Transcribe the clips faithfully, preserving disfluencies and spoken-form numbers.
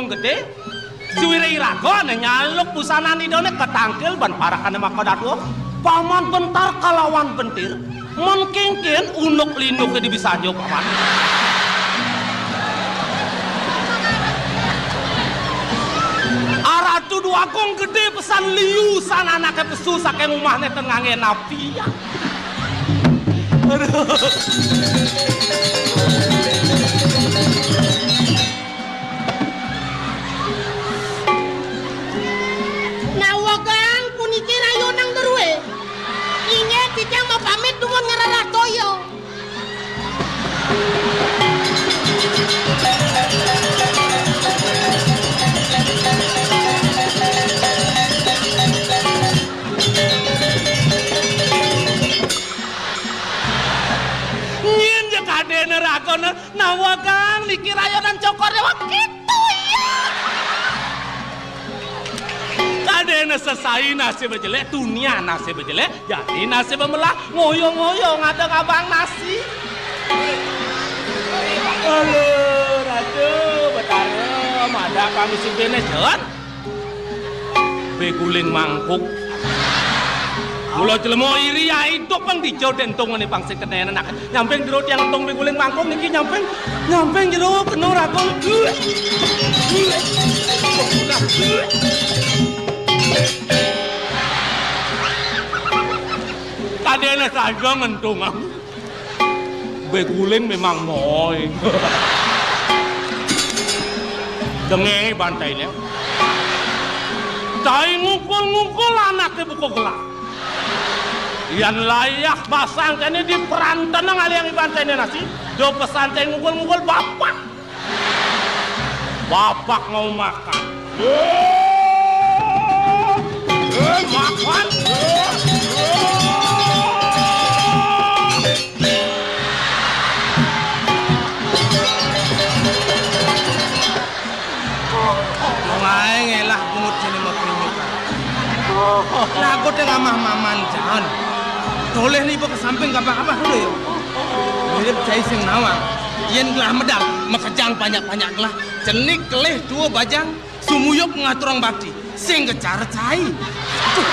Gedé, suwiré iraga né nyaluk busanan Idané katangkil ban parakané makadadua, paman bentar kalawan bentir, men kéngkén unuk-linuké di bisa aja, paman. Aratu Dwagung Gedé pesan liu san anaké pesu saking umahné ten nganggé napi, ya. Aduh. Nawegang puniki rayonang drué. Inggih titiang mapamit dumun ngrelah toya. Nyén ja kadéna ragana. Nawegang niki rayonan Cokor Déwa kitu, ya. Kadéna sesai nasibé jelék, tunian nasibé jelék, jani nasibé melah, ngoyo-ngoyo ngadeg abang nasi. Aduh, Ratu Betara, madak pamisi béné, Jon. Bé guling mangkuk. Mula jelema iri ae duk pang dija déntungané bangsa kenén anak. Nyamping jero tiang entung bé guling mangkuk niki nyamping, nyamping jero kena rakon. Kadéna saja ngentung aku. Bé guling memang moy. Dengé bantainé. Cai ngukul-ngukul anaké buka gelah. Yan layah basang kéné di perantenang aliang bantainé nasi. Do pesan cai ngukul-ngukul bapak. Bapak mau makan. Eh, makan. Wong ae ngelah bungut sini mau penyuka. Lagu teh ngamah maman jalan. Toleh ni ke samping kapah-kapah dulu ya. Mirip cai sing nawang. Yen gelah medal, makejang banyak-banyak gelah. Cenik kelih dua bajang, sumuyup ngaturang bakti. Sing kecara cai. Aduh.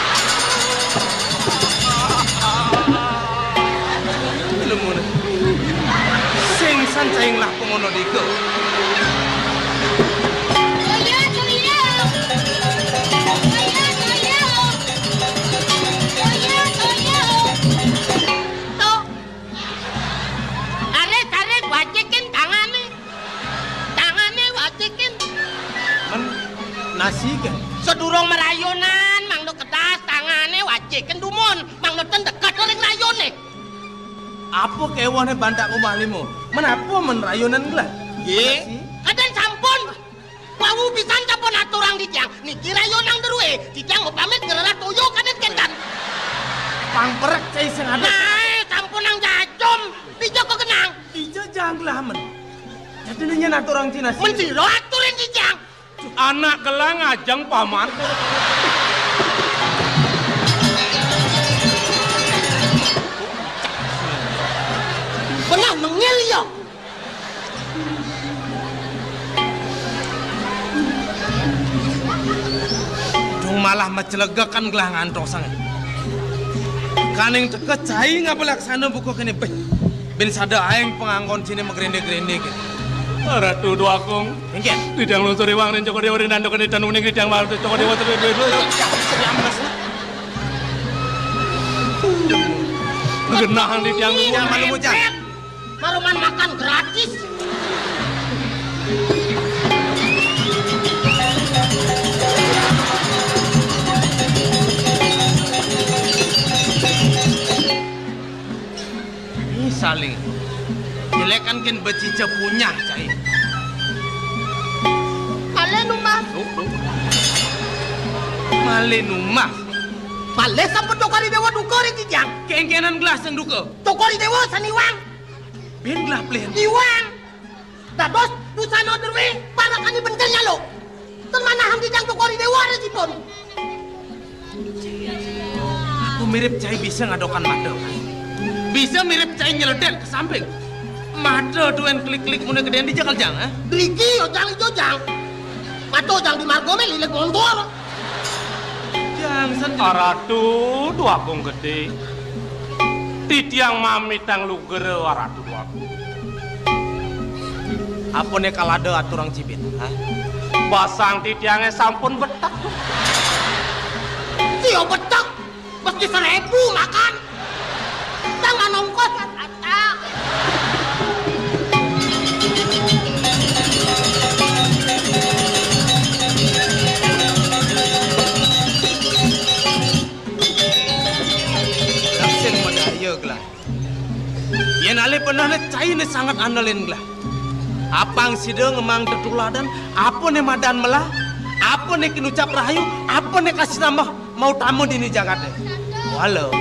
Lemune. Sing san cai ngelah pengono dika. Toya, toya. Toya, toya. Toya, toya. Tuh. Tarik, tarik, wacikin tangané. Tangané wacikin. Men nasi ke? Sedurung merayonan, mangda kedas tangané wacikin dumun, mangda ten deket ring rayoné. Apa kéwehné bantak umah lima? Men apa men rayonan gelah? Nggih. Nasi? Kadén sampun. Wau pisan sampun aturang titiang. Niki rayonang drué, titiang mapamit ngrelah toya kadén kénten. Pang perek cai sing ada. Nah, sampunang jajum. Dija kegenang. Dija janglah men. Jadi nanya aturang Cina sih. Men sira aturin titiang. Anak gelah ngajeng paman. Belah mengil ya. Dung malah macelegekan gelah ngantosang. Kaning teka cai ngapa laksana buka kene beh. Bin sada aeng panganggon sini magrende-grende kene. Ratu Dwakung. Inggih. Titiang lungsur iwang ring Cokor Déwa ring danduk kene tanuning titiang malu Cokor Déwa terus. Genah titiang. Titiang malu bocah. Maruman makan gratis. Ih, saling. Jelekan ken becica punyah, cai. Malih numbas. Malih numbas. Malih sampun Cokor I Déwa duka ring titiang. Kengkenan gelah sing duka. Cokor I Déwa saniwang. Bin gelah pelih. Iwang. Dados busana drué parakane bentel nyaluk. Ten manahang titiang Cokor I Déwa resipun. Aku mirip cai bisa ngadokan mata. Bisa mirip cai nyeledet ke samping. Mata tuen klik-klik mune gedén di jakal jang, eh? Driki yo jang ijo jang. Ato jang di margo mé lileg montor. Jang sendiri. Aratu Dwagung Gedé. Titiang mamitang lugra Aratu Dwagung. Apa né kalada aturang cibit, ha? Basang titiangé sampun betek. Sia betek. Meski seribu makan. Tang manongkos kan kata. Laksing madaya gelah. Yén alih benehné cai né sanget andelin gelah. Apang sida ngemaang tetuladan, apa né madan melah, apa né kinucap rahayu, apa né kasih tambah mautama dini jagaté. Wala.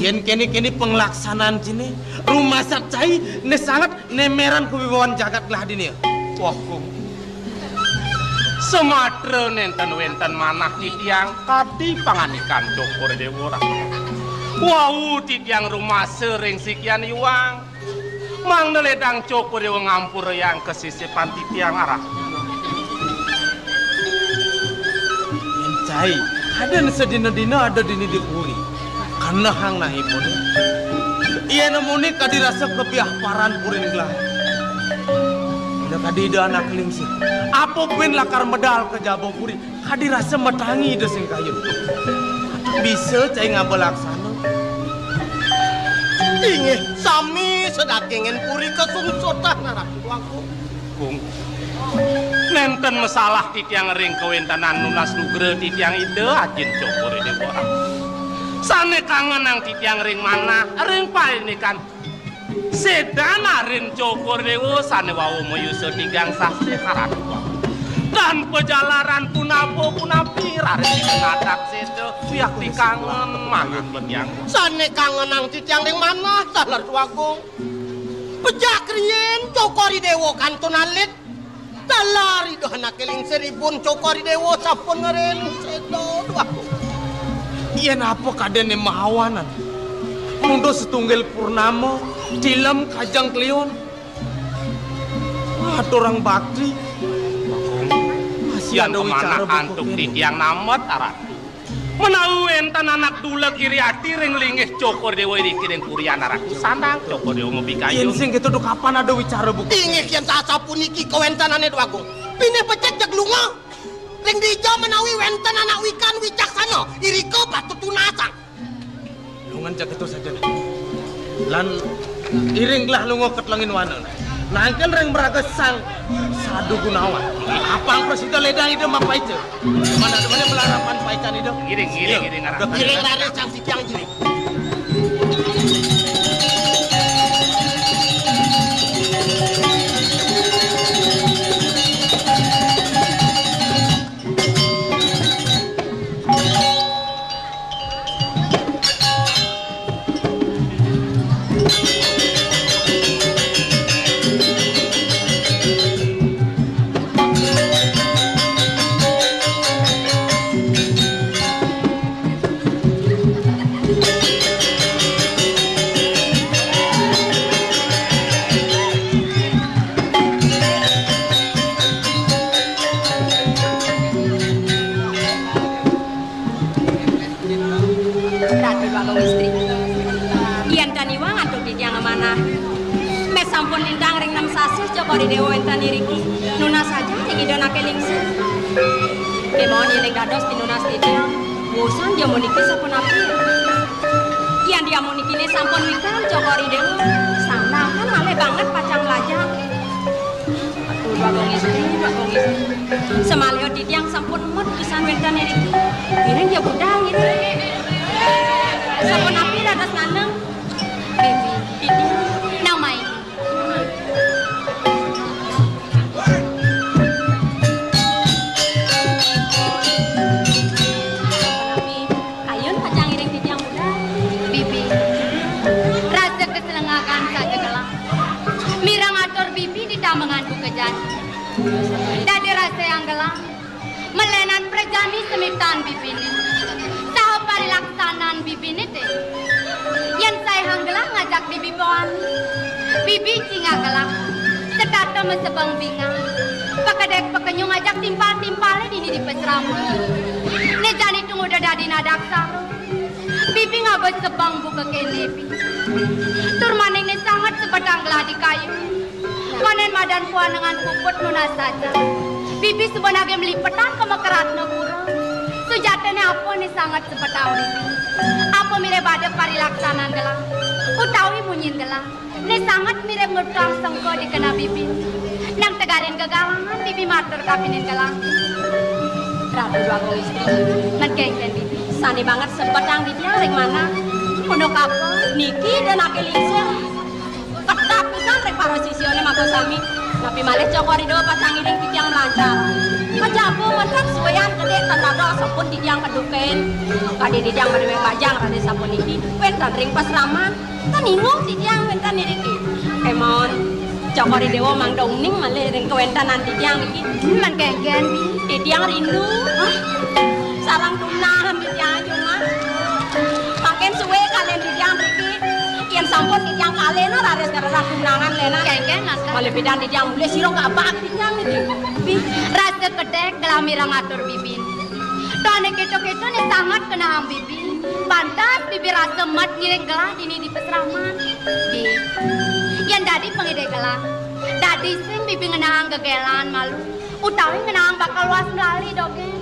Yén kéné-kéné panglaksanan ciné, rumasat cai né sanget néméran kawibawan jagat gelah dini. Wah, Gung. Samatra nénten wénten manah titiang kadi pangandikan Cokor Déwa. Wau titiang rumasa ring sikian iwang. Mangda ledang Cokor Déwa ngampurayang kasisipan titiang arah. Cai, ada sadina-dina ada dini di puri. Kanehang nahipun. Yén muni kadi rasa kepiah paran purin gelah. Ida kadi ida anak lingsir. Apa buin lakar medal ka jaba puri? Kadi rasa matangi ida sing kayun. Bisa cai ngaba laksana. Inggih, sami sadagingin puri kasungsutang Ratu Agung. Gung. Nénten masalah titiang ring kawéntenan nunas nugra titiang Ida Ajin Cokor I Déwa. Sané kangenang titiang ring manah, ring paindikan. Sédan arin Cokor Déwa sané wau mayusa tigang sasih Ratu. Tan pajalaran punapa-punapi raris natak séda wiakti kangen manah titiang. Sané kangenang titiang ring manah, Ratu Agung. Pejak riin Cokor I Déwa kantun alit. Taler Ida Anaké Lingsir, ibun Cokor I Déwa sampun ngiring séda, Ratu Agung. Yén apa kadéné mahawanan. Mungda satunggil purnama, tilem kajeng kliun. Aturang bakti. Masih ada wicara buku antuk kéné. Titiang namet, Ratu. Menawi wénten anak duleg iri ati ring linggih Cokor Déwa iriki ring purian Ratu, sandang Cokor Déwa mapikayun. Yén sing kéto, duk kapan ada wicara buka? Inggih, yén sasapuniki kawéntenané, Dwagung. Pinih becik jeg lunga. Ring dija menawi wénten anak wikan wicaksana, irika patut tunasang. Lungan jeg kéto saja. Lan iring gelah lunga ka Telengin Wana. Nangkil ring mraga Sang Sadu Gunawan. Apang prasida ledang Ida mapaica. Mana ada mana melarapan paican Ida. Ngiring, ngiring, ngiring, ngiring. Ngiring raris Sang Sikiang ngiring. Ratu Dwagung Istri. Yén tan iwang antuk titiang manah. Meh sampun lintang ring nem sasih Cokor I Déwa wénten iriki. Nunas saja ring Ida Anaké Lingsir. Kémaon yén dados pinunas titiang. Wusan jamuniki sapunapi. Yén jamunikiné sampun wikan Cokor I Déwa. Sang nangkal malih banget pacang mlajah. Aduh, Dwagung Istri, Dwagung Istri. Samaliha titiang sampun met pisan wénten iriki. Ngiring ya budal ngiring. Sapunapi dados nandang? Bibi, titiang nang mai. Sapunapi kayun pacang ngiring titiang budal? Bibi, rasa kaslengagan saja gelah. Mireng atur bibi ditambungan buka jani. Dadi rasa yang gelah. Melenan prajani semitan bibiné. Saha parilaksanan bibiné té. Yén saihang gelah ngajak bibi bawani. Bibi cingak gelah. Setata Masebeng bingang. Pakedék pakenyung ajak timpal-timpalé dini di pasraman. Né jani tungguda dadi nadak saru. Bibi ngaba sebeng buka kéné, Bi. Tur maning né sanget sebetang gelah di kayu. Wanén madan puanengan puput nunas saja. Bibi suba nagih malipetan ka Mekaratna Pura. Sujatiné apa né sanget sebetang Bibi? Apa mirib ada parilaksanan gelah? Utawi munyin gelah? Né sanget mirib ngutang sengka di keneh Bibi. Nang tegarin gegalangan Bibi matur kapining gelah. Ratu Déwa Agung Istri. Men kénkén Bibi. Sané banget sebetang Bibi ring manah. Punuk apa? Niki Ida Anaké Lingsir. Ketat pisan ring para sisiané mago sami. Napi malih Cokor I Déwa pacang ngiring titiang mlancar. Kajaba wénten suéan kedék tan dados sampun titiang kedukain. Kadi titiang madéwék bajang raris sapuniki wénten ring pasraman. Tan ingung titiang wénten iriki. Kémaon Cokor I Déwa mangda uning malih ring kawéntenan titiang niki. Men kénkén, Bi. Titiang rindu. Hah? Sareng tumnangan titiang cuma. Mangkin sué kalian titiang mriki. Yén sampun titiang kalih, nah, raris ngrerak tumnangan, Léna. Kénkén, Laskar. Malih pidan titiang mulih sira ngabak titiang niki. Bi, rasa kedék gelah mireng atur Bibin. Toné kéto-kéto né sanget kenehang Bibin. Pantes Bibi rasa met ngiring gelah dini di pasraman. Bi, yén dadi pangidih gelah, dadi sing Bibi ngenehang gegélan malu, utawi ngenehang bakal luas melali dogén.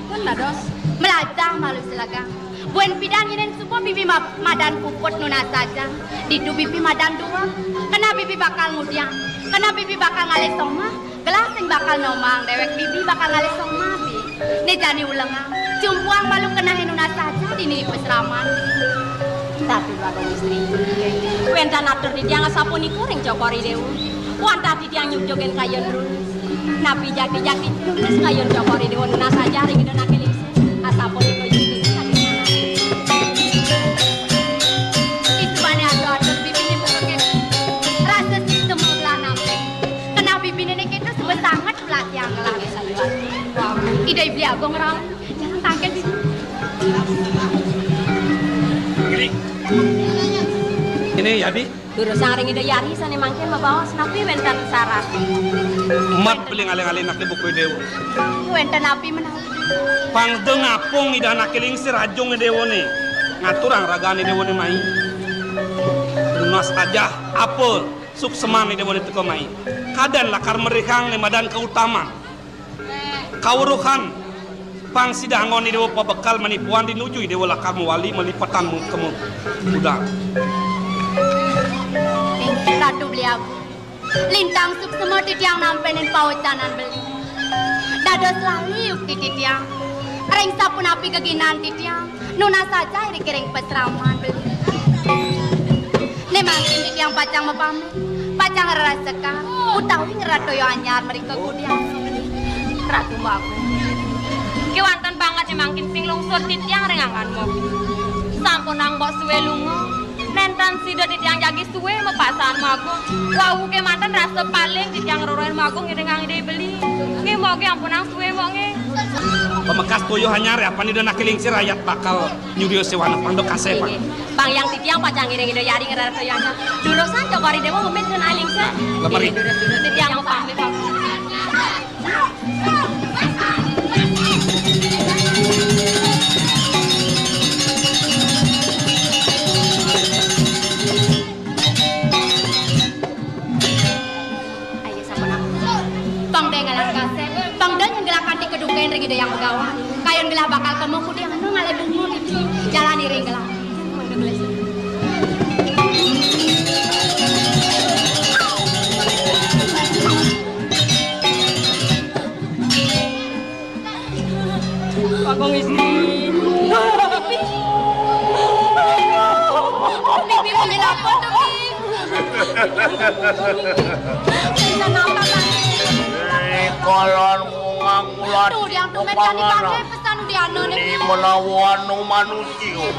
Pun dados. Melajah malu selegang. Buin pidan yén suba Bibi ma-, madan puput nunas saja. Ditu Bibi madan duweg. Keneh Bibi bakal ngudiang. Keneh Bibi bakal ngalih somah. Gelah sing bakal nombaang déwék Bibi bakal ngalih somah, Bi. Né jani ulengang. Cumpuang malu kenehé nunas saja dini pasraman. Ratu Déwa Agung Istri. Wénten atur titiang asapunika ring Cokor I Déwa. Wantah titiang nyujugin kayun run. Napi jati-jati nunas kayun Cokor I Déwa nunas saja ring Ida Anaké Lingsir. Asapunika yukti. Itubané atur-atur Bibiné buka kéto. Rasa sing semua gelah nampék. Keneh Bibiné né kéto suba sanget pelatihan gelah. Ida I Beli Agung rauh. Jangan tangkil Bibi. Ini, ini ya, Bi. Durusang ring Ida Yari sané mangkin mabaos napi wénten sarat. Mat beli ngalih-ngalih anaké buka I Déwa. Wénten napi menawi? Pang da ngapung Ida Anaké Lingsir ajung I Déwané. Ngaturang ragané I Déwané mai. Nunas ajah apa suksemané I Déwané teka mai. Kadén lakar mrihang né madan kautaman. Kaweruhan pang sida anggon I Déwa pabekal manipuan di nuju I Déwa lakar mawali malipetan mukema. Udah. Ratu Beli Agung. Lintang suksema titiang nampénin pawecanan beli. Dados lali yukti titiang. Ring sapunapi geginan titiang. Nunas saja iriki ring pasraman beli. Né mangkin titiang pacang mapamit, pacang ngrereh sekar, utawi ngrerak toya anyar mrika kudian. Ratu Agung. Kéwanten banget né mangkin sing lungsur titiang ring anggan Mbok. Sampunang Mbok suwé lunga. Nénten sida titiang jagi suwé mapasang Mbok Agung. Wau kémanten rasa paling titiang ngrorohin Mbok Agung ngiringang Ida I Beli. Nggih, Mbok, nggih, ampunang suwé, Mbok, nggih. Pamekas toya anyar ya, apan Ida Anaké Lingsir ayat bakal nyudia séwana pang da kasép, Pak. Inggih. Pang yang titiang pacang ngiring Ida Yari ngrereh toya anyar. Durusang Cokor I Déwa mapit nunas Lingsir. Lemari. Inggih, durus-durus titiang mapamit, Pak. Ayo, sampun aku. Pang da ngelah kasép, pang da nyenggelah kanti kedukain ring Ida Hyang Begawan. Kayun gelah bakal kema kudian anu ngalih bunga Bibi. Jalan iring gelah. Kakang Istri. Bibi, Bibi, Bibi, lapor to, Bi. Pesan apa, Kang? Ini kolon bunga kulat. Tuh, yang tumen kan dipakai pesan udiana nih. Ini menawa anu manusia.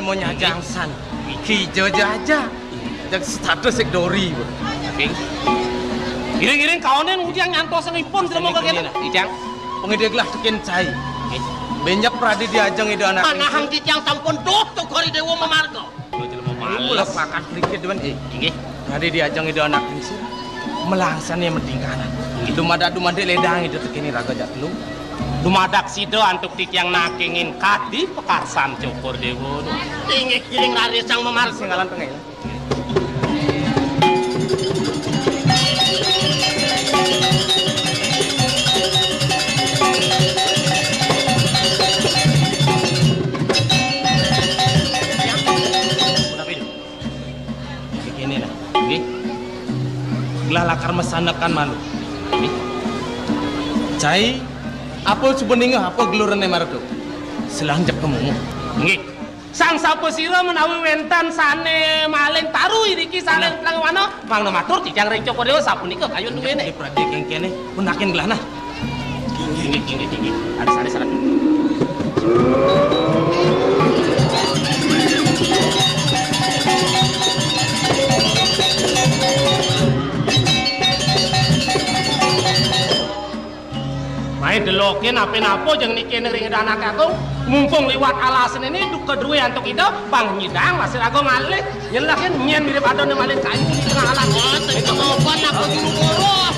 Nyajang san. Kija jaja. Jak status sik dori, Bu. Oke. Iring-iring kaonen ujang nyantos ipun jelema kagetan. Ijang. Pengidih gelah tekin cai. Oke. Benjak pradi diajeng ida anak. Manahang titiang sampun duh Cokor I Dewa mamarga. Lo jelema males. Mula pakat sedikit, Dewan. Eh. Inggih. Pradi diajeng ida anak ningsih. Melangsan yang penting kanan. Inggih. Dumadak dumadik ledang ida tekini raga jak telu. Dumadak sida antuk titiang nakingin kadi pakarsan Cokor Dewa. Inggih, giring raris sang mamarga. Singgalan tengah ya. Punapi, Dul? Kene nah. Nggih. Gelah lakar masanekan malu. Nggih. Cai, apa suba ningeh apa gelurene maratu? Selanjak kemumuh. Nggih. Sang sapasira menawi wenten sane malin taru iriki sane. Nah. Tlang wana, mangda matur titiang ring Cokor Dewa sapunika kayun duwene. Prade kengkene, punakin gelah nah. Inggih, inggih, inggih. Ada sane salah. Mae deloke nape-nape jeng niki ring Ida Anak Agung, mumpung liwat alasane ini duka druwe antuk Ida, pang nyidang masih raga malih, nyelakin nyen mirip ada ne malin kayu di tengah alas. Oh, tengah obat apa juru boros?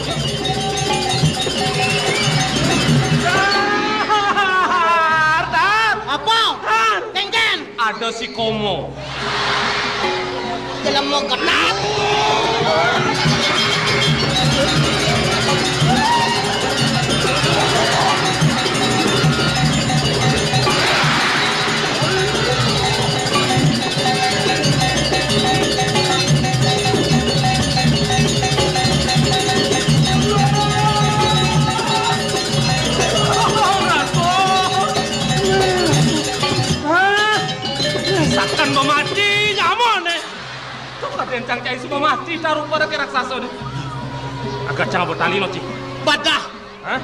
Dar, dar. Apa? Dar. Kengken. Ada si Komo. Jelema ketat. Hah? Saken mamati nyamane. Tuh, Raden Cang Cai suba mati tarupa reke raksasa ne. Agak cang abot tali no, Ci. Badah. Hah?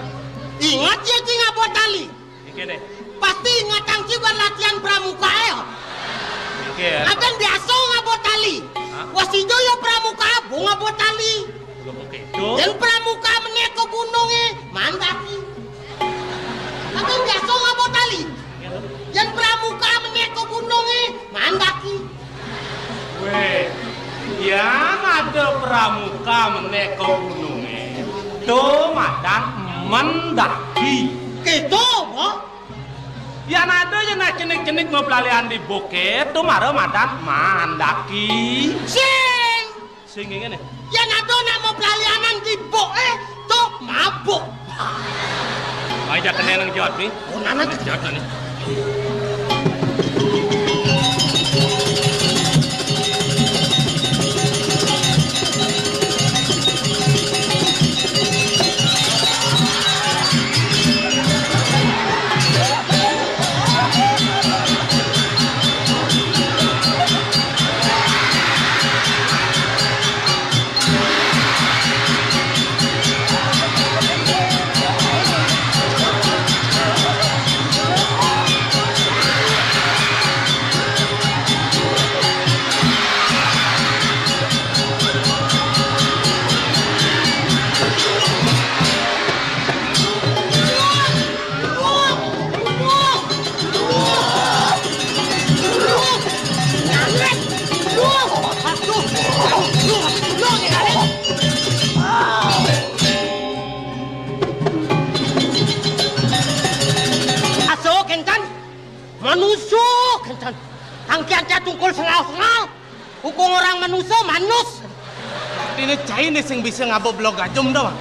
Ingat ya, Ci, ngabot tali. Iki deh. Pasti ingat Cang Ci ban latihan pramuka ya. Iki ya. Aben biasa ngabot tali. Hah? Wasijo ya pramuka, bu ngabot tali. Lho, kok gitu? Yen pramuka menek ke gununge, mandaki. Aben biasa ngabot tali. Yen pramuka menek ke gununge, mandaki. Weh, yan ada pramuka menek ke gununge. To madan mendaki. Gitu, Bo? Yan ada yen cenik-cenik mau pelalian di bukit, to mara madan mandaki. Sing. Sing ngene. Yen ada nak mau pelalianan di buk, eh, to mabuk. Ayo, jak kene nang jawab nih. Oh, nana. Jawab nih. Aso, Kencan. Manusa, Kencan. Angkian tungkul sengal-sengal. Hukum orang manusa, manus. Dene cai ne sing bisa ngaba blog gajum to, Bang.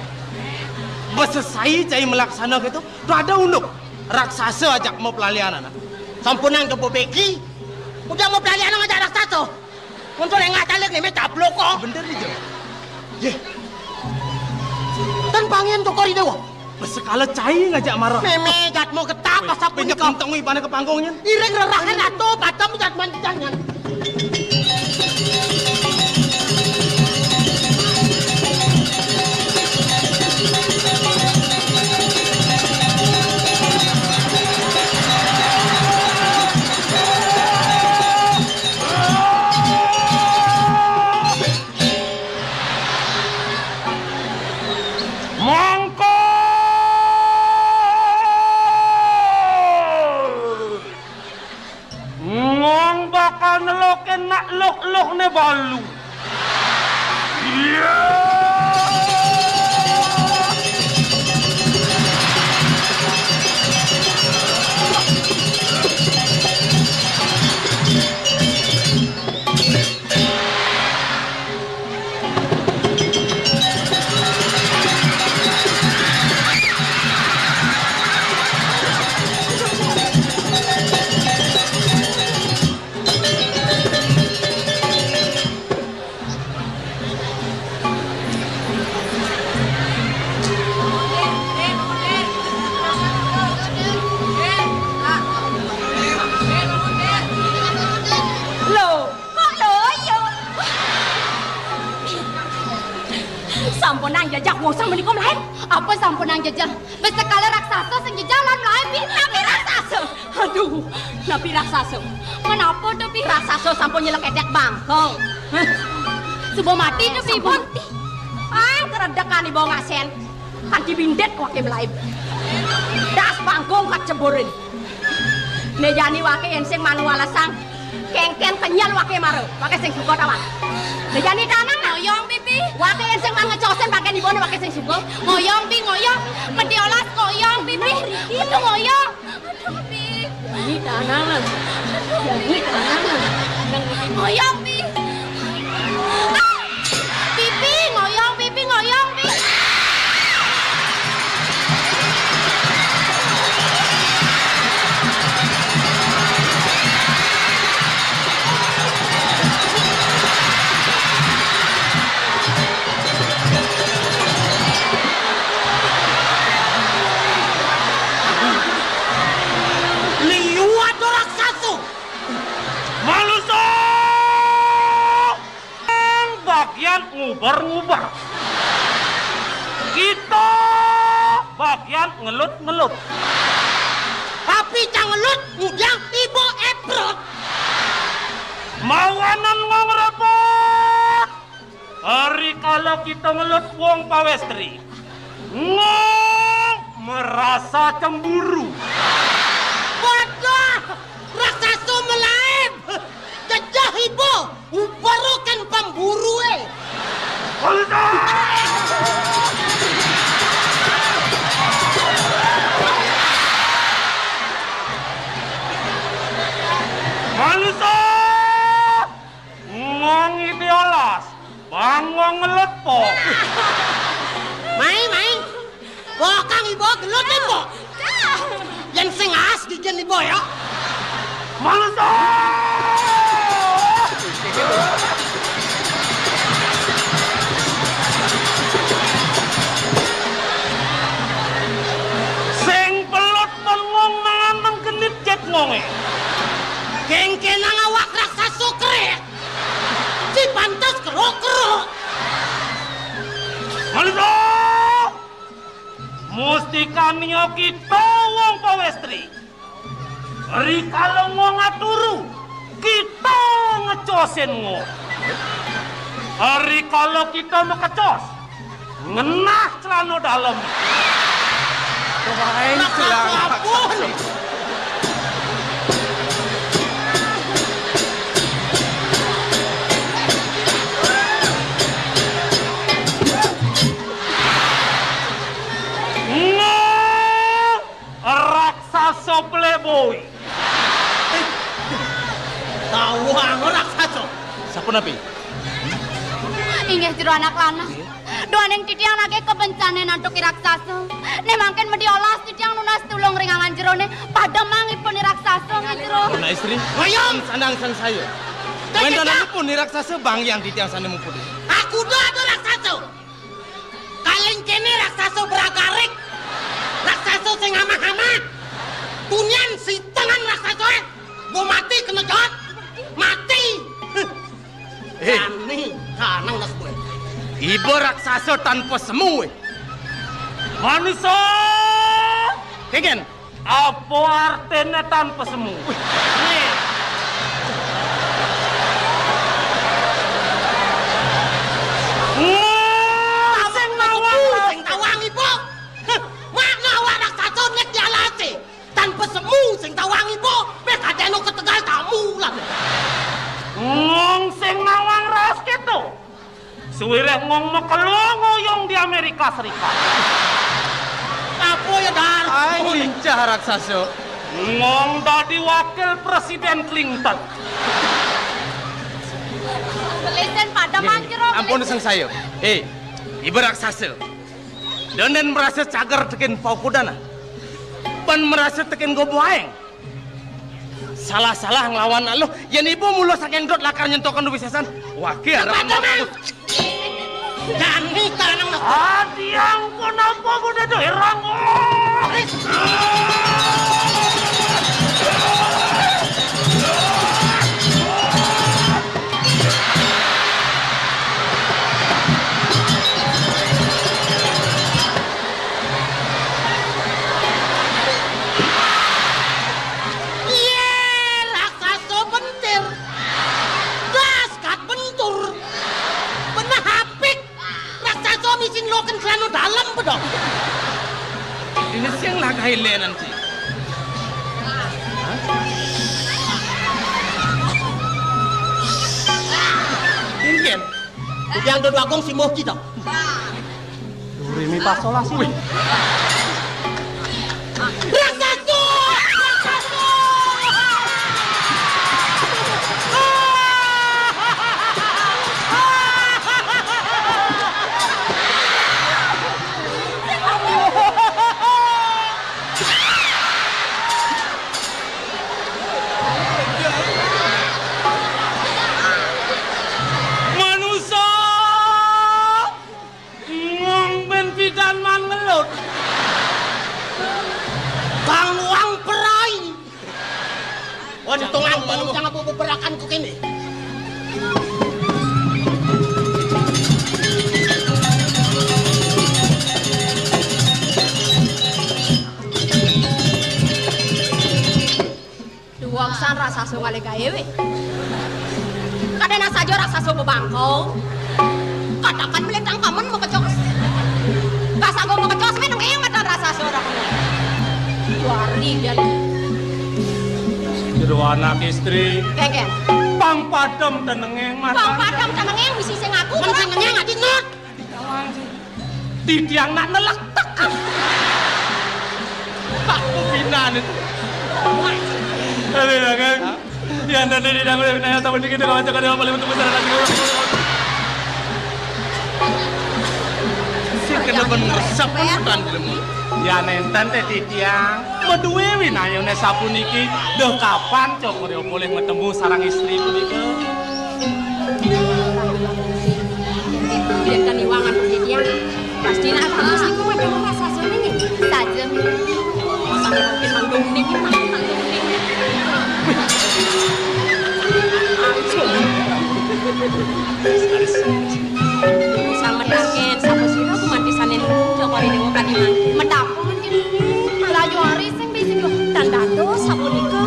Besesai cai melaksana gitu. Tuh ada unduk. Raksasa ajak mau pelalian anak. Sampunang jebo beki. Udah mau pelalian ngajak raksasa. Muncul yang ngacalik nih, me cablok kok. Bener nih, Jo. Ye. Dan pangen Cokor I Dewa. Sekala cai ngajak marah. Meme jatmu getah. Wih, pasal pinjak punika. Kentong ibane ke panggungnya. Iring rerahan atau patam jatman jangan. Nak luh-luhne balu. Iya. Lho, kok loyo? Sampunang jajah wong samenika mlaib. Apa sampunang jajah? Wis sekala raksasa sing jajah lan mlaib, Pi. Napi raksasa? Aduh, napi raksasa? Menapa to, Pi? Raksasa sampun nyelek etek bangkong. Hah? Suba mati to, Pi, pun? Ah, keredekan ibu ngasen. Kan dibindet wake mlaib. Das bangkong kaceburin. Nejani wake yen sing manu walesang, kengken kenyel wake mara. Wake sing suka ta, Wan? Nejani tanang, nah. Ngoyong, Pi, Pi. Wake yen sing man ngecosen paken ibone wake sing suka. Ngoyong, Pi, ngoyong. Medhi olas ngoyong, Pi, Pi. Aduh, ngoyong. Aduh, Pi. Ini tanang, nah. Ini tanang, nah. Ngoyong, Pi. Ah! Pipi ngoyong, pipi ngoyong, Pi. Liwat raksasa. Manusa! Bagian nguber-nguber. Kita bagian ngelut-ngelut. Tapi cang ngelut ngudang ibu eprot. Mawanan ngong repot. Hari kala kita ngelut wong pawestri. Ngong merasa cemburu. Waduh, raksasa melaib. Jejeh ibu, uberukan pemburu, eh. Manusa! Manusa! Ngong ide olas, bangong ngelut po. Mai, mai. Bokang ibu gelut ibu. Yen sing as gigen ibu ya. Manusa! Sing pelut bengong mangan nang genit jet ngonge. Gengkenang awak raksasa krek. Si pantes keruk-keruk. Manusa! Mustikane kita wong pawestri. Rikala wong aturu, kita ngecosin ngo. Rikala kita mekecos, ngenah celana dalem. Wah, celana pun. Ngo, raksasa playboy. Tawang raksasa. Sapunapi? Inggih jero anak lanang. Nggih. Duaning titiang nagih kabencane nantuki raksasa. Nek mangkin medhi olas titiang nunas tulung ring angan jerone, pademang ipun raksasa nggih jero. Puna istri. Wayang. Sandang sangsaya. Wentenanipun raksasa banggiang titiang sane muput. Aku dah ada raksasa. Kaling kene raksasa beragarik. Raksasa sing amah-amah. Tunian sitengan raksasa, eh. Bo mati kena jahat. Mati. Eh. Ani, kanang das boy. Iba raksasa tanpa semu, eh. Manusa. Kegen. Apa artine tanpa semu? Nih. Ngomong sing nawang, sing tawang ibu. Heh, mak ngawak raksasa nek dialase. Tanpa semu sing tawang ibu, mek kadeno ketegal tamu lan. Suwireh ngong makelo ngoyong di Amerika Serikat. Apa ya, Dar? Ai, lincah raksasa. Ngong dadi wakil Presiden Clinton. Lesen pada mancero. Ampun, sengsaya. Eh, iba raksasa. Denen merasa cager tekin paukudan, ah. Pan merasa tekin gobo aeng. Salah-salah nglawan aluh, yen ibu mula saking dot lakar nyentokan wisesan. Wage arep. Jani tanang. Adi angkon apa kudu tuh herang. Iye, raksasa bentir. Das kat bentur. Benah apik. Raksasa misi ngeloken celana dalem, pedok. Dini sing lagahe lenan, Ci. Inggen. Ujang Dodo Agung si Moh kita. Durimi pasolas. Wih. Raksasa! Raksasa! Manusa! Ngong ben pidan man ngelut. Kang wang perai. Untungan pincang apa beberakan ku kene. Duwang san raksasa ngalih gaé wé. Kadéna saja raksasa bebangkong. Katakan melintang pamen makecos. Kasanggo makecos mé nengé matan raksasa ora. Wari jan. Jero anak istri. Kéngkén. Pang padem tenengé matan. Pang padem tenengé misi sing aku. Men sing nengé ati nut. Titiang nak nelektek. Aku pinan itu. Aduh, ya, Kang. Ya, nanti di dalam naya tahu dikit kalau cakap dia paling betul besar lagi. Sing kena ben resep kan jelema. Ya, nénten téh titiang. Madué winayuné sapuniki, duh kapan cokor polih matemu sareng istri punika? Yén ten iwangan titiang, pasti nak bagus niku macam rasa sore nggih. Saja. Sampai mungkin manggung niki, manggung niki. Sametaken sapa sira gumanti sané cokor dewa kadiman. Metapung jenenge. Laju ari sing bisi tan dados sapunika.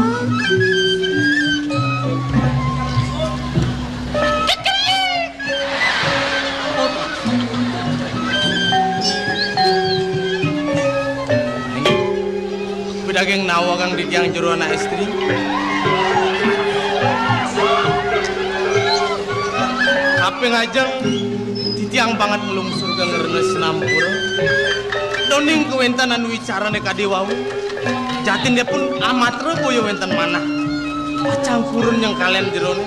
Pedaging nawa kang titiang jero anak istri. Kaping ajeng titiang banget nglungsur ka ngrena sinampura. Doning kawéntenan wicarané kadé wau. Jatinipun amatra boya wénten manah. Pacang purun nyengkalen jerone.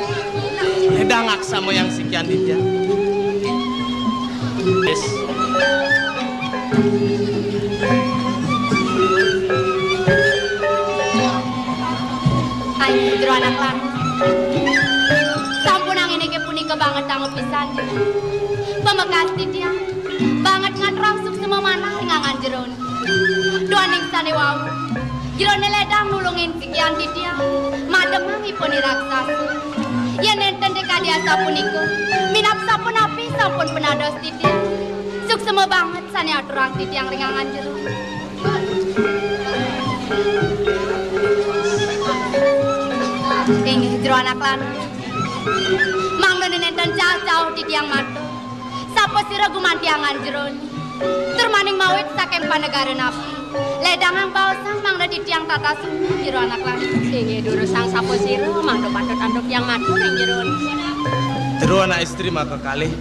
Ledang aksama yang sikian titiang. Wis. Ayo, jero anak lanang. Sampun angin inggih punika banget dangu pisan. Pamekas titiang, banget ngaturang suksema manah ring angan jerone. Duaning sane wau, jerone ledang nulungin sikian titiang, mademang ipun i raksasa. Yen nenten dikadi asapunika, minab sapunapi sampun penados titiang. Suksema banget sane aturang titiang ring angan jero. Inggih, jero anak lanang. Mangda nenten cah-cah titiang matur. Sapa sira gumanti angan jerone? Tur maning mawit saking panegara napi? Ledangang baosang mangda titiang tata suna jero anak lanang. Inggih durusang sapa sira mangda patut antuk tiang matur ing jerone. Jero anak istri maka kalih.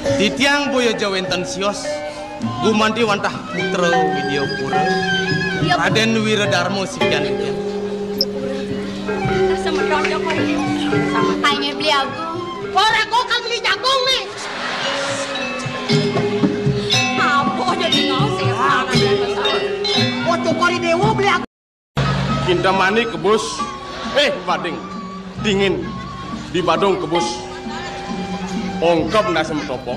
Titiang boya ja wénten sios gumanti wantah Putra Widyapura, Raden Wiradarma sikian titiang. Makanya beli aku. Ora kok kan beli jagung nih. Apa jadi ngau sih? Oh, Cokor I Déwa beli aku. Kintamani kebus. Eh, bading. Dingin. Di Badung kebus. Ongkep nasi metopo.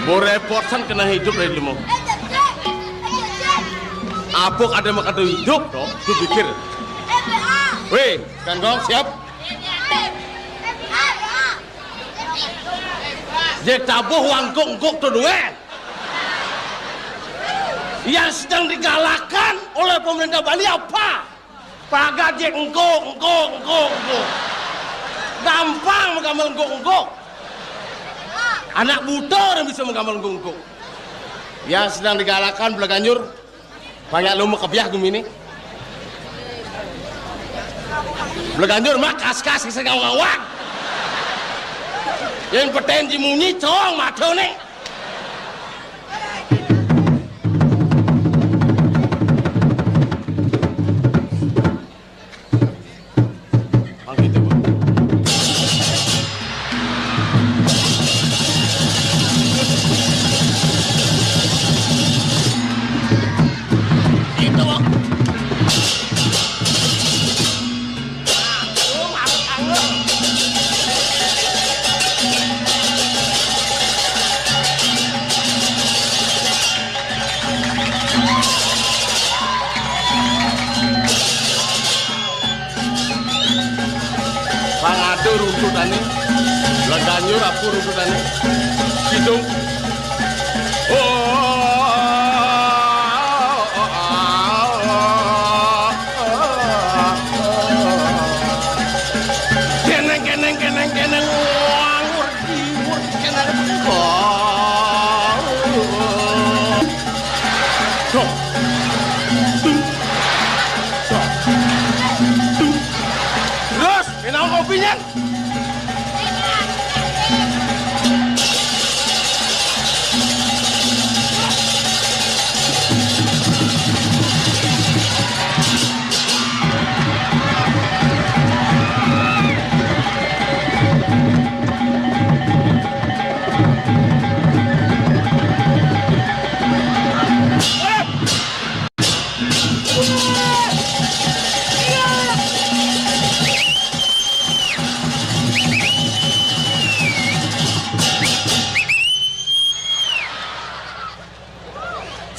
Bo repot san kena hidup dari limo. Apuk ada makado hidup, toh? Tu pikir. Weh, Kanggong, siap? Jek tabuh wangkuk-ngkuk tu duit. Yang sedang digalakkan oleh pemerintah Bali apa? Pagat jek engkuk, engkuk, engkuk, engkuk. Gampang menggambar engkuk-engkuk. Anak buta orang bisa menggambar engkuk-engkuk. Yang sedang digalakkan Belaganjur, banyak lu mekebiah gumi ni. Belaganjur mah kas-kas kisah ngawang-ngawang. Yang peten jimunyi cong mata ni. Pang ada runtutane, Belaganjur apa runtutane? Kidung. Oh. Keneng, keneng, keneng, keneng. Wang, werdi, werdi, keneng. Wang. Dong. Tung. Dong. Tung. Terus, kenapa kopinya?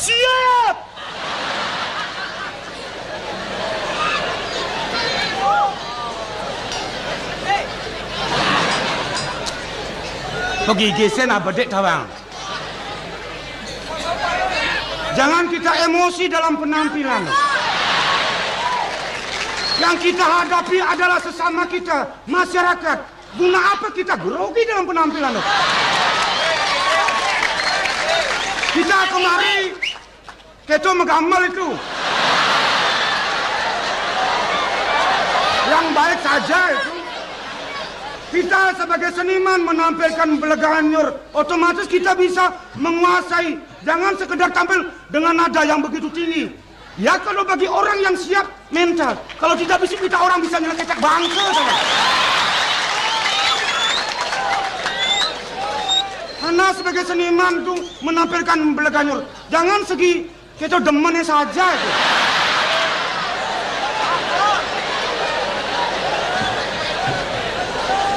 Siap! Pegigisen abedik tawang. Jangan kita emosi dalam penampilan. Yang kita hadapi adalah sesama kita, masyarakat. Guna apa kita grogi dalam penampilan, loh? Kita kemari, kita menggambar itu. Yang baik saja itu. Kita sebagai seniman menampilkan Belaganjur, otomatis kita bisa menguasai. Jangan sekedar tampil dengan nada yang begitu tinggi. Ya, kalau bagi orang yang siap mental, kalau tidak bisa kita orang bisa nyelekecek bangsa saja. Karena sebagai seniman tuh menampilkan Belaganjur, jangan segi kita demennya saja itu.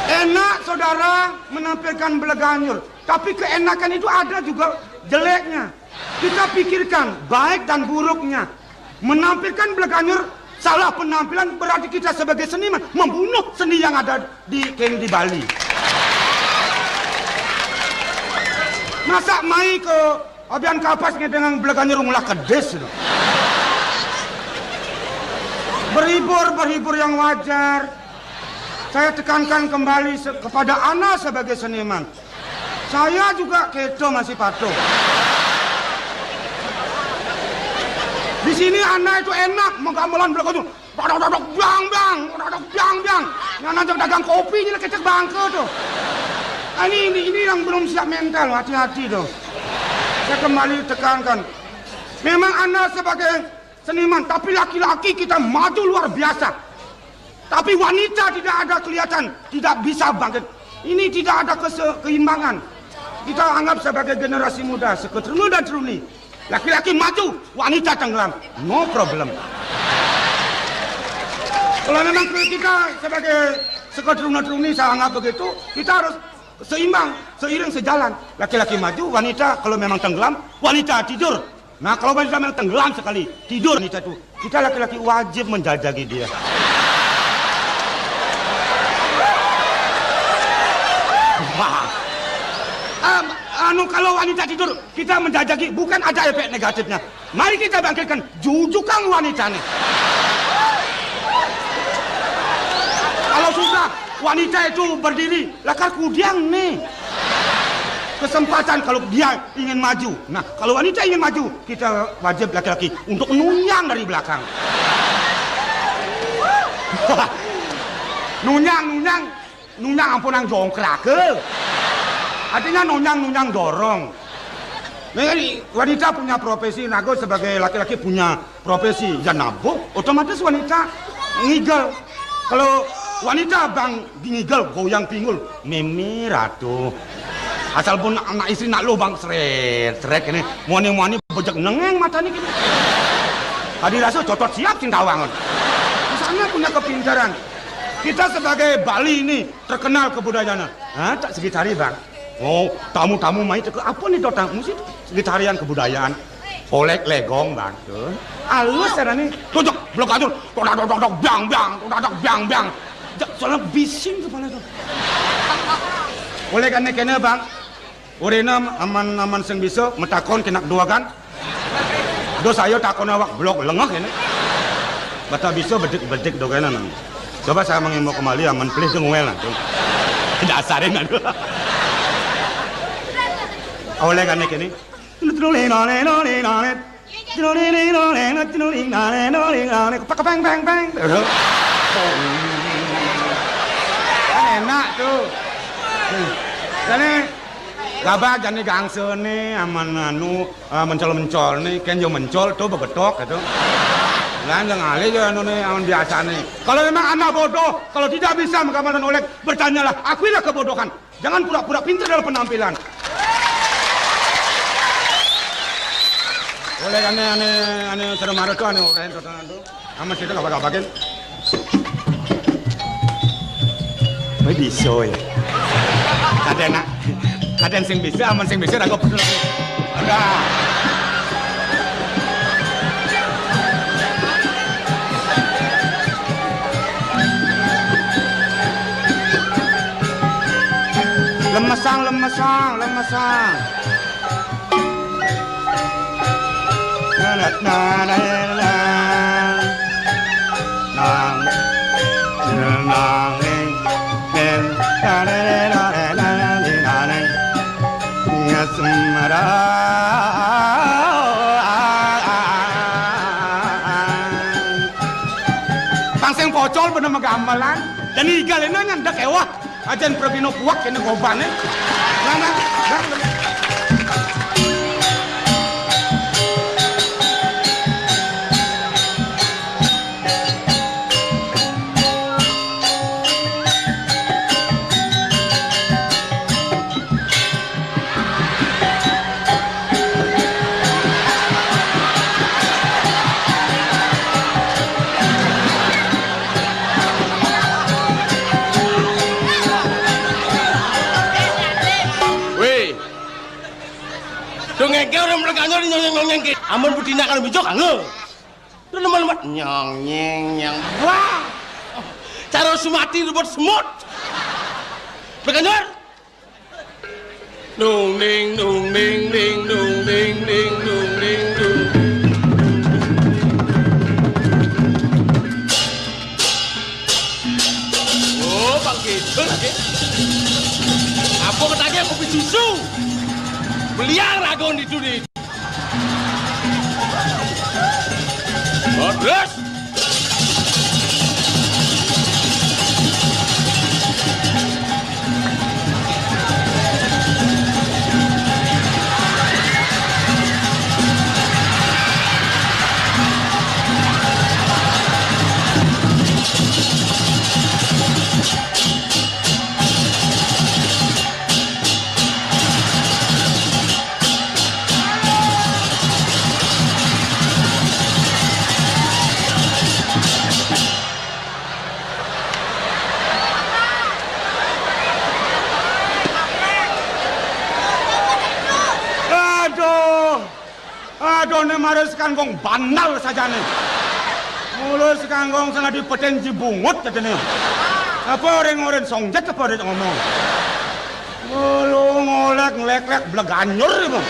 Enak saudara menampilkan Belaganjur, tapi keenakan itu ada juga jeleknya. Kita pikirkan baik dan buruknya. Menampilkan Belaganjur salah penampilan berarti kita sebagai seniman membunuh seni yang ada di kene di Bali. Masa mai ke Abian Kapas ngedengin Belaganjur ngulah kedis itu. Berhibur, berhibur yang wajar. Saya tekankan kembali se-, kepada ana sebagai seniman. Saya juga gitu masih patuh. Di sini Anda itu enak, mau gamelan belakang itu. Dok, dok, dok, dok, bang, bang, dok, dok, bang, bang. Yang nanti dagang kopi ini kecek bangke tuh. Ah, ini, ini, ini yang belum siap mental, hati-hati tuh. Saya kembali tekankan. Memang Anda sebagai seniman, tapi laki-laki kita maju luar biasa. Tapi wanita tidak ada kelihatan, tidak bisa bangkit. Ini tidak ada kese-, keimbangan. Kita anggap sebagai generasi muda, seketeruni dan teruni. Laki-laki maju, wanita tenggelam. No problem. Kalau memang kita sebagai seketeruni-teruni, saya anggap begitu, kita harus seimbang, seiring sejalan. Laki-laki maju, wanita kalau memang tenggelam, wanita tidur. Nah, kalau wanita memang tenggelam sekali, tidur wanita itu, kita laki-laki wajib menjajaki dia. Wah. Em, anu, kalau wanita tidur, kita menjajaki, bukan ada efek negatifnya. Mari kita bangkitkan, jujukang wanita nih. Kalau sudah wanita itu berdiri, lakar kudiang nih. Kesempatan kalau dia ingin maju. Nah, kalau wanita ingin maju, kita wajib laki-laki untuk nunyang dari belakang. Nunyang, nunyang. Nunyang ampun nang jongkrak, eh. Artinya nunyang, nunyang dorong. Nah, wanita punya profesi, nago sebagai laki-laki punya profesi. Ya nabuh, otomatis wanita ngigel. Kalau wanita bang ngigel, goyang pinggul, mimi ratu. Asal pun anak istri nak lo bang seret, seret ini, muani-muani bejek nengeng matanya gini. Tadi rasa cocot siap sing tawang. Misalnya punya kepintaran. Kita sebagai Bali ini terkenal kebudayaan. Hah, tak segitari, Bang. Oh, tamu-tamu mai teke apa nih, Dotang? Mesti segitarian kebudayaan. Olek legong, Bang. Tuh. Alus sana nih. Tuh, tuh, blok atur. Todak, todak, todak, bang, bang. Todak, todak, bang, bang. Jak, soalnya bising kepala tuh. Oleh karena kena, Bang. Urina aman-aman sing bisa metakon kenak dua kan? Do saya takon awak blok lengah ini. Bata bisa bedik-bedik do kena nang. Coba saya mengimbau kembali aman pelih tu ngwel lah tu. Dasarin aduh. Oleh kan ini. Pak peng peng peng. Kan enak tu. Jadi gabah jani gangsa ni aman anu Ah, mencol-mencol ni, kan yo mencol tu begetok gitu. Lan yang alih yo anu ni, aman biasa ni. Kalau memang anda bodoh, kalau tidak bisa menggambarkan Oleg, bertanyalah, akuilah kebodohan. Jangan pura-pura pintar dalam penampilan. Oleg ane, ane, ane, seru marah tu, ane, orang tu, tu. Amat kita gak bakal. Woi, bisa ya. Kadang nak, kadang sing bisa, aman sing bisa, aku betul. Ada. Lemesang, lemesang, lemesang. Tang sing pocol bener megamelan. Dan igal ini nyandek ewah. Ajan prabino puak kene gobane. Nah, nah, nah. Weh. Dong ngeke orang mereka nyong nyong nyong nyong ke. Amun betina kalau bijok angel. Lu lemah-lemah nyong nyeng nyong. Wah. Cara sumati ribut semut. Mereka nyong. Dung ding dung ding ding dung ding ding dung ding dung. Oh, Bang Kidul lagi. Apa ketagih kopi susu? Beliang ragon itu di. Terus. Aduh. Aduh, né mara Sekanggong bandel sajané. Mula Sekanggong salah dipeten ji bungut katanya. Apa orang-orang songjet apa dia ngomong? Mula ngolek ngelek-lek bleganjur ibu.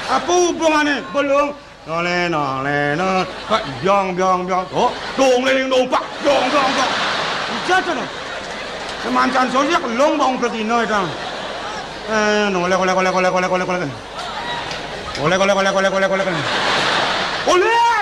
Apa hubungannya? Belum. Nole, nole, nole. Pak, biong, biong, biong. Oh, dong leleng dong, Pak. Biong, biong, biong. Ija tuh, no. Semancan sosiak long bang betina itu. Eh, nole, nole, nole, nole, nole, nole, nole. Oleh, oleh, oleh, oleh, oleh, oleh, oleh. Oleh!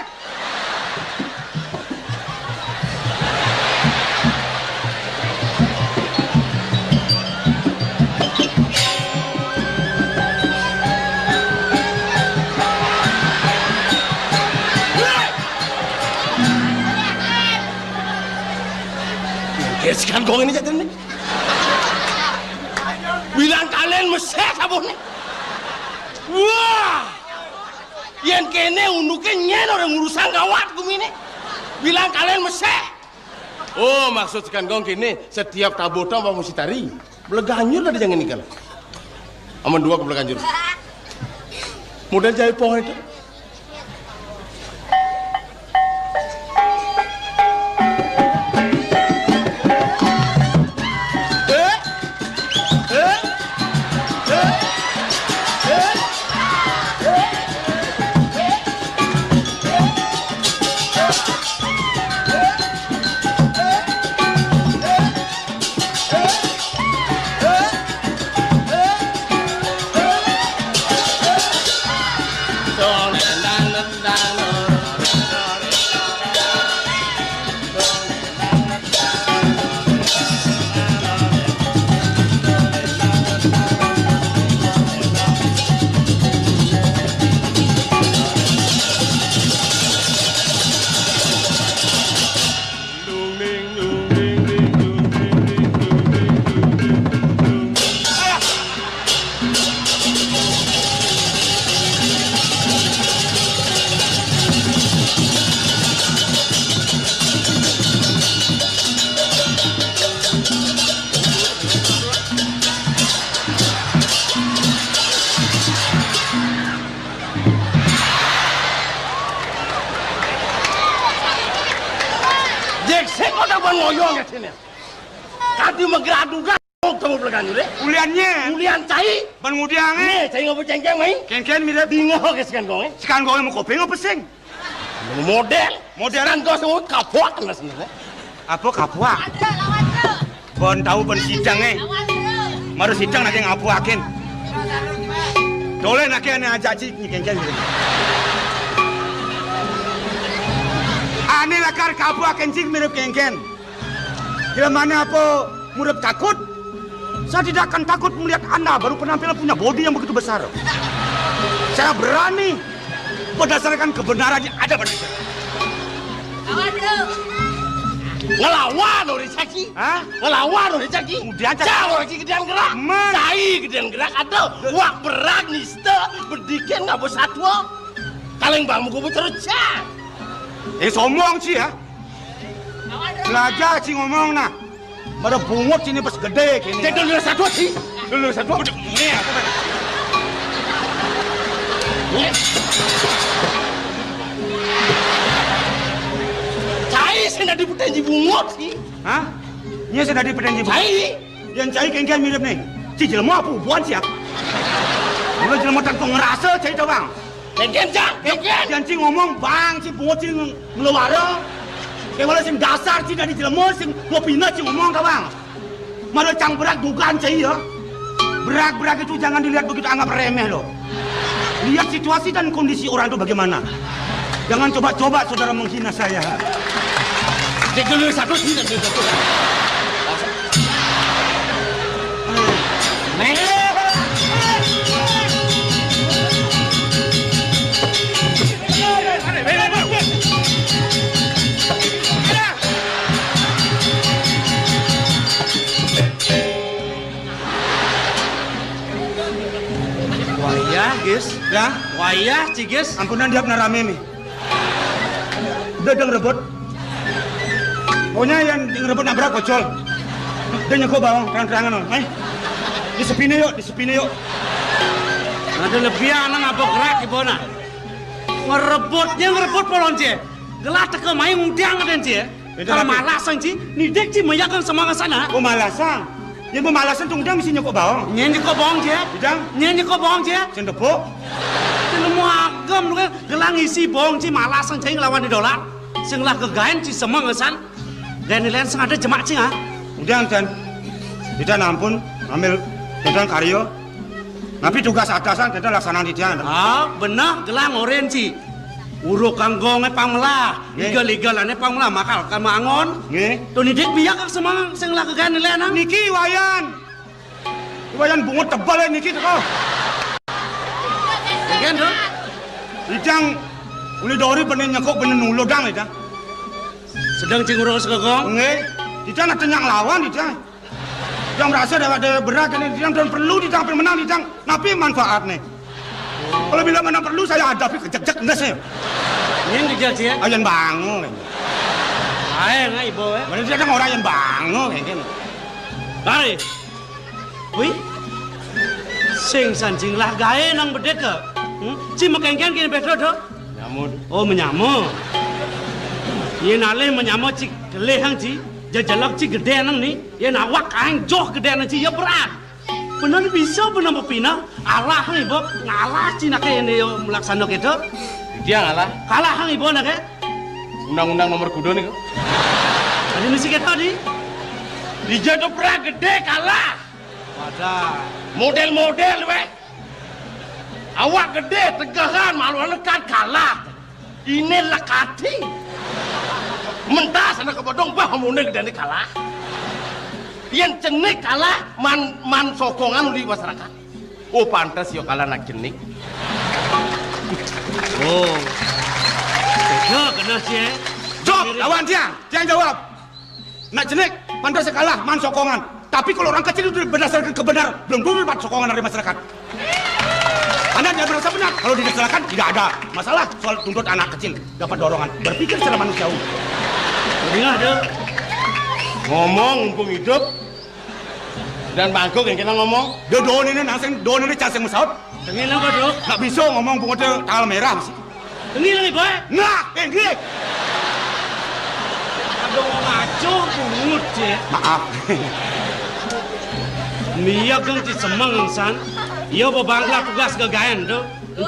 Sekanggong ini jadi nih. Bilang kalian mesek apa nih? Wah! Yén kéné unduké nyén orang urusan gawat guminé. Bilang kalian mesek. Oh, maksud Sekanggong kéné, setiap tabuh tong apa mesti tari. Bleganjur lah dijangin ikan. Amun dua ke bleganjur. Modal jahit pohon itu. Jek sing kota ban ngoyong ya sini. Kati megradugan. Oh, kamu belakangan deh. Uliannya. Ulian cai. Ban ngudiang, eh. Nih, cai ngapa cengkeng, mai? Kengken mirip. Bingung ke Sekanggong, eh? Sekanggong mau koping apa sing? Model. Model. Sekanggong semua kapok, nah, sebenarnya. Apa kapok? Lawan, Bro. Lawan, Bro. Bon tahu bon sidang, eh. Lawan, Bro. Maru sidang nak ngapuakin. Tole nak ané ajak cik ni kengken. Ané lakar kapuakin cik mirip kengken. Jelemané apa murip takut? Saya tidak akan takut melihat Anda baru penampilan punya bodi yang begitu besar. Saya berani berdasarkan kebenaran yang ada pada saya. Ngelawan orang caki. Hah? Ngelawan orang caki. Kemudian caki. Cak orang caki gedean gerak. Man. Cai gedean gerak ada. Wak berat nista bedikin ngapa satwa. Kaleng bang muka becerca. Eh, sombong sih ya. Belajar sih ngomong nah. Mara bungut sini pas gedé kéné. Cék dulu satu sih. Dulu satu. Cai sing dadi petenji bungut sih. Hah? Nyé sing dadi petenji bungut. Cai. Yén cai kéngkén mirip nih. Ci jelema apa buan sih ya? Mula jelema tanpa ngerasa cai tawang. Kéngkén, Jang, kéngkén. Yén ci ngomong bang, ci bungut ci ngeluara. Kéwala sing dasar ci dadi jelema sing ngopina ci ngomong tawang. Mara cang berak dugaan cai ya. Berak-berak itu jangan dilihat begitu, anggap remeh loh. Lihat situasi dan kondisi orang itu bagaimana. Jangan coba-coba saudara menghina saya. Cek dulu satu, sini dulu satu. Wayah, Gis. Ya? Wayah, Ci Gis. Ampunan, dia benar rame nih. Udah, udah ngerebut. Pokoknya yang ngerebut nabrak kocol. Dia nyekuk bawang, terang-terangan, loh. Eh, di sepine yuk, di sepine yuk. Ada lebih anak apa gerak di bona. Ngerebutnya ngerebut polon, Ci. Gelah teka main ngudang ada, Ci. Kalau malas, Ci, ni dek, Ci, mayakan sama ke sana. Oh, malasan. Yang pemalasan tuh udah mesti nyekuk bawang. Nyen nyekuk bawang, Ci. Udah. Nyen nyekuk bawang, Ci. Sing tepuk. Ci, nemu agam lu kan. Gelang isi bawang, Ci, malas, Ci, ngelawan di dolar. Sing lah kegaen, Ci, semeng ngesan. Gaen lain sing ada jemak, Ci, ah. Udah, Cen. Kita nampun, ambil tentang karyo. Tapi tugas atasan kita laksanakan di tiang. Ah, benar, gelang oren, Ci. Uruk kanggongnya pang melah. Nggih. Igel-igelane pang melah, makal kan mangon. Nggih. Tuh, ni dek, biak kak semang, sing lah kegaen lain, ah. Niki, Wayan. Wayan bungut tebal ya niki teko. Kan, tuh. Idang uli dori bener nyekuk bener nulodang, Idang. Sedang, Ci, ngurus kagong. Nggih. Idang ada nyak lawan, Idang. Idang merasa ada, ada berat, kan Idang dan perlu, Idang, apa menang, Idang. Napi manfaatnya? Kalau bila mana perlu, saya hadapi kejek-jek nges ya. Ini dijak, Ci, ya? Ayan bango, kan. Ae, ngai, Ibo, ya. Mana dia ada orang yang bango, kan. Tarik. Wih, sing sanjing lah gae nang bedek ke. Hmm? Ci, mekengken kene bedro, do? Nyamud. Oh, menyama. Yen alih menyama, Ci, kelih, hang, Ci. Jejelok, Ci, gede nang ni. Yen awak aeng joh gede nang, Ci, ya berat. Bener bisa bener pepineh. Alah, Ibo, ngalah, Ci, nake yen yo melaksana keto. Dia ngalah. Kalah, hang, Ibo, nake. Undang-undang nomor kudo niku. Tadi mesti keto, di. Dija to pra gede kalah. Wadah. Model-model, weh. Awak gede, tegahan, malu lekat, kalah. Ini lekati. Mentas anak kebodong, bah, mune gedene kalah. Yen cenik kalah, man, man sokongan uli masyarakat. Oh, pantes yo kalah nak cenik. Oh. Tega kena sih, eh. Jawab, lawan dia. Dia yang jawab. Nak jenik, pantas kalah, man sokongan. Tapi kalau orang kecil itu berdasarkan kebenaran, belum dulu dapat sokongan dari masyarakat. Anda tidak merasa benar, kalau didasarkan tidak ada masalah soal tuntut anak kecil dapat dorongan. Berpikir secara manusiawi. Inilah, Dok. Ngomong mumpung hidup dan bangkuk yang kena ngomong. Dia doon ini, nang sing doon ini, cang sing mesaut. Tengil apa, Dok? Nggak bisa ngomong, pungut tanggal merah mesti. Tengil lagi, Boy. Nah, eh, nggih. Aduh, ngaco pungut, Cik. Maaf. Mia geng ci semeng, san. Iya, ba bangla tugas gegaen, tu.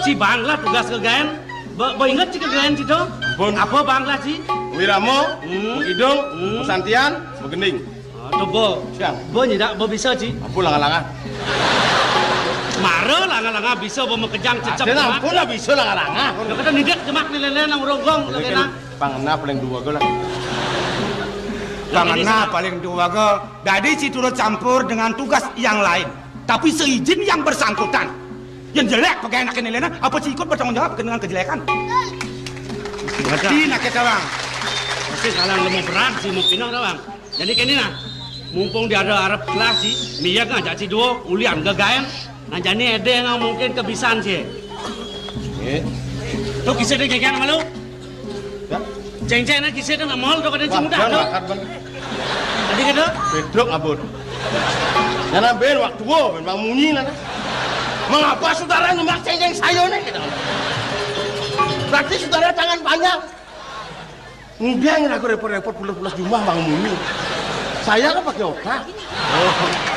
Ci bangla tugas gegaen. Ba, ba inget ci gegaen, ci, tu. Ampun. Apa bangla, ci? Wirama, hmm. Kidung, hmm. Pesantian, Begending. Ah, to, Bo. Siang. Bo nyedak, Bo bisa, ci. Ampun, langa-langa. Mara langa-langa bisa, Bo, makejang cecep. Aden, ampun lah, bisa langa-langa. Lo kata nidak jemak ni lele nang ronggong, lo kena. Pangena paling dua ga lah. Pangena paling dua ga. Dadi ci turut campur dengan tugas yang lain. Tapi seizin yang bersangkutan. Yang jelek, pegawai anak ini lena, apa ci ikut bertanggung jawab dengan kejelekan? Berarti nak kita, Bang. Pasti kalang lemu berat, ci mau pinang dah, Bang. Jadi kene nah, mumpung dia ada arep kelas ci, mia ngajak ci duo, ulian gegaen. Nah, jani ede nga mungkin kebisan ci. Eh. Tu kisah dia gegaen malu. Ya. Ceng-ceng nak kisah dia nak mol tu kada ci mudah tu. Tadi kata? Bedok abon. Jangan ben waktu wo, ben Bang Munyi nah. Mengapa saudara nyemak ceng-ceng saya ni? Berarti saudara tangan panjang. Ngudang aku repot-repot pulas-pulas jumah Bang Munyi. Saya kan pakai otak. Oh.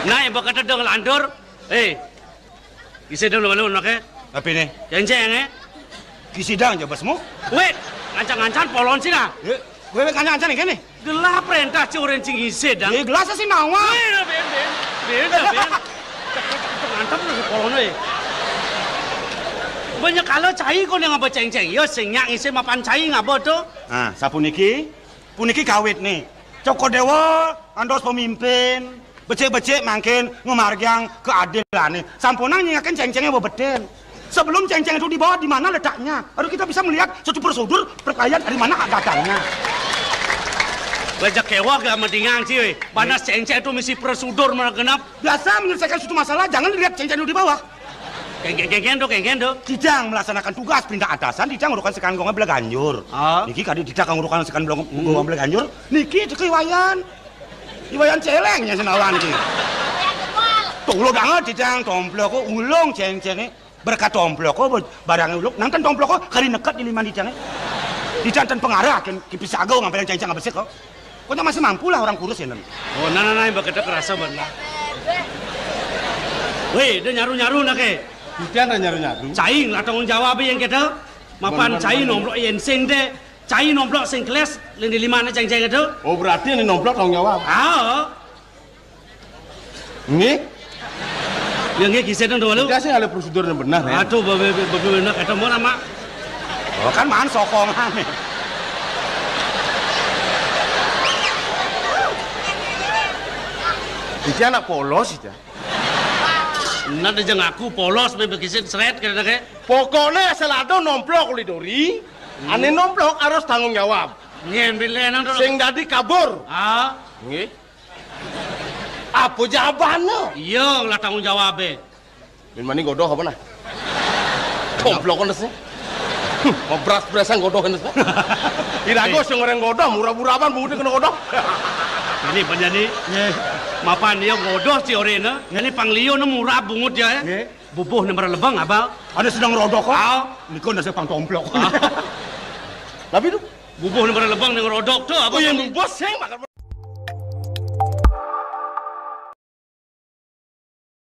Nah, yang bakal dong lantur. Eh, isi dong lalu nak eh. Apa ni? Ceng-ceng eh. Kisi dang jabasmu. Weh, ngancang-ngancang polon ci nah. Eh, weh, weh, ngancang-ngancang ni kene. Gelah perintah ci orang cing isi dang. Eh, gelah sih nawa. Weh, ben, ben. Ben, ben. Tapi lagi corona ya. Banyak kala cai kok ning ngaba cengceng. Ya sing nyak ngisi mapan cai ngaba to. Ah, sapuniki, puniki kawitne. Cokor Dewa antos pemimpin, becik-becik mangkin ngamargiang keadilane. Sampunang nyingakin cengcenge bebeden. Sebelum cengceng itu dibawa, di mana letaknya? Harus kita bisa melihat satu prosedur perkelahian dari mana datangnya. Lejak kewak gak mendingan sih, weh. Panas cengceng itu misi prosedur mana genap. Biasa menyelesaikan suatu masalah, jangan lihat cengceng itu di bawah. Kengken, kengken tuh, kengken tuh. Didang melaksanakan tugas perintah atasan, didang ngurukan sekan gong belaganjur. Ah. Niki kadi didang ngurukan sekan gong belaganjur. Niki teke Iwayan. Iwayan celengnya senawan iki. Tuh ulo banget didang tomplok kok ulung cengcenge. Berkat tomplok kok barang ulung. Nang ten tomplok kok kari neket di lima didang. Didang ten pengarah kan kipis agau ngambil cengceng besik kok. Kok masih mampu lah orang kurus ya, Nen? Oh, nah, nah, nah, yang begitu kerasa benar. Weh, dia nyaru-nyaru nak ke. Hujan ada nyaru-nyaru. Cai ngelah tanggung jawab yang kita. Mapan cai nomplok yen sing deh. Cai nomplok sing keles, lini lima na ceng-ceng itu. Oh, berarti ini nomplok tanggung jawab. Ah. Nggih. Ya nggih, gisik dong, Walu. Kita sih ada prosedur yang benar ya. Aduh, babe, babe, babe, benar kata mau nama. Oh, kan man sokongan. Iki anak polos iki. Nah, dia ngaku polos, babe, gisik seret kena ke. Pokoknya asal ada nomplok kuli dori, ane nomplok harus tanggung jawab. Nyen bilenan to. Sing dadi kabur. Ah. Nggih. Apa jawabane? Iya, lah tanggung jawabe. Min mani godoh apa nah? Tomplok kono sih. Mau beras-berasan godoh kono sih. Irago sing orang godoh, murah-murahan bungut kena godoh. Ini penyanyi. Nggih. Mapan dia godoh si orena. Ini panglio ne murah bungut ya. Nggih. Bubuh ne merlebang apa? Ada sedang rodok kok. Ah. Niku nasi pang tomplok. Ah. Tapi itu bubuh ne merlebang ne rodok tuh apa? Oh, yang bubuh sing makan